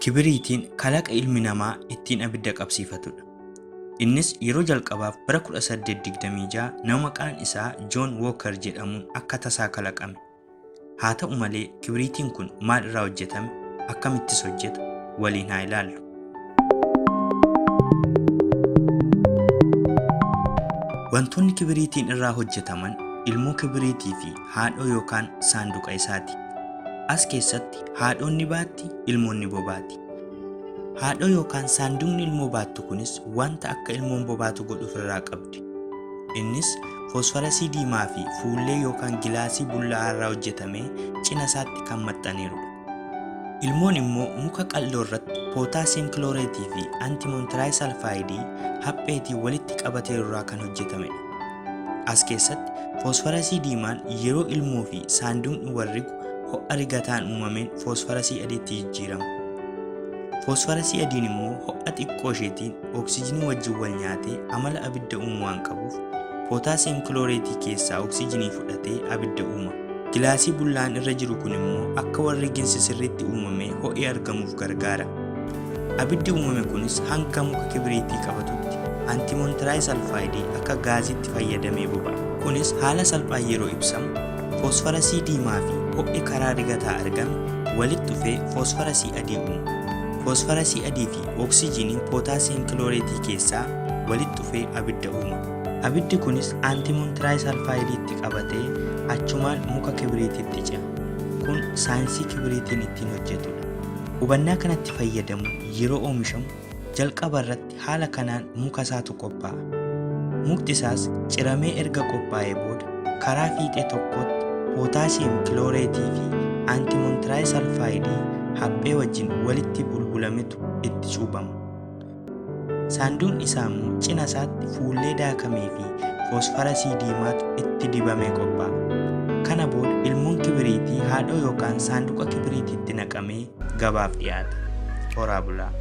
Kibiriitiin kalaqa ilmi namaa ittiin abidda qabsiifatudha. Innis yeroo jalqabaaf bara 1826 nama maqaan isaa Joon Wooker jedhamuun akka tasaa kalaqame. Haa ta'u malee kibiriitiin kun maal irraa hojjetame? Akkamittis hojjeta? Waliin haa ilaallu. Wantoonni kibiriitiin irraa hojjetaman ilmoo kibiriitii fi haadhoo yookaan saanduqa isaati. As keessatti haadhoon ni baatti, ilmoon ni bobaati. Haadhoo yookaan saanduqni ilmoo baattu kunis wanta akka ilmoon bobaatu godhu ofirraa qabdi. Innis foosfarasii diimaa fi fuullee yookaan gilaasii bullaa'aa irraa hojjetamee cina isaatti kan maxxaneerudha. Ilmoon immoo muka qal'oo irratti pootaasiyem kilooreetii fi antimon tiraayisalfaayidii hapheetiin walitti qabateeru irraa kan hojjetamedha. As keessatti foosfarasii diimaan yeroo ilmoo fi saanduqni wal rigu ho'a rigataan uumameen foosfarasii adiitti jijjiirama. Foosfarasii adiin immoo ho'a xiqqoo isheetiin oksijinii wajjin wal nyaatee amala abidda uumu waan qabuuf pootaasiyem kilooreetii keessaa oksijinii fudhatee abidda uuma. Gilaasii bullaan irra jiru kun immoo akka wal riginsi sirriitti uumamee ho'i argamuuf gargaara. Abiddi uumame kunis hanga muka kibiriitii qabatutti antimon tiraayisalfaayidii akka gaaziitti fayyadamee boba'a. Kunis haala salphaan yeroo ibsamu foosfarasii diimaa fi ho'i karaa rigataa argame walitti dhufee foosfarasii adii uuma. Foosfarasii adii fi oksijiniin pootaasiyem kilooreetii keessaa walitti dhufee abidda uuma. Abiddi kunis antimon tiraayisalfaayidiitti qabatee achumaan muka kibiriitiitti ce'a. Kun saayinsii kibiriitiin ittiin hojjetudha. Hubannaa kanatti fayyadamuun yeroo oomishamu jalqaba irratti haala kanaan muka isaatu qophaa'a. Mukti isaas ciramee erga qophaa'ee booda karaa fiixee tokkootti pootaasiyem kilooreetii fi antimon tiraayisalfaayidii haphee wajjin walitti bulbulametu itti cuubama. Saanduqni isaa immoo cina isaatti fuullee daakamee fi foosfarasii diimaatu itti dibamee qophaa'a. Kana booda ilmoon kibiriitii haadhoo yookaan saanduqa kibiriitiitti naqamee gabaaf dhiyaata. Horaa bulaa.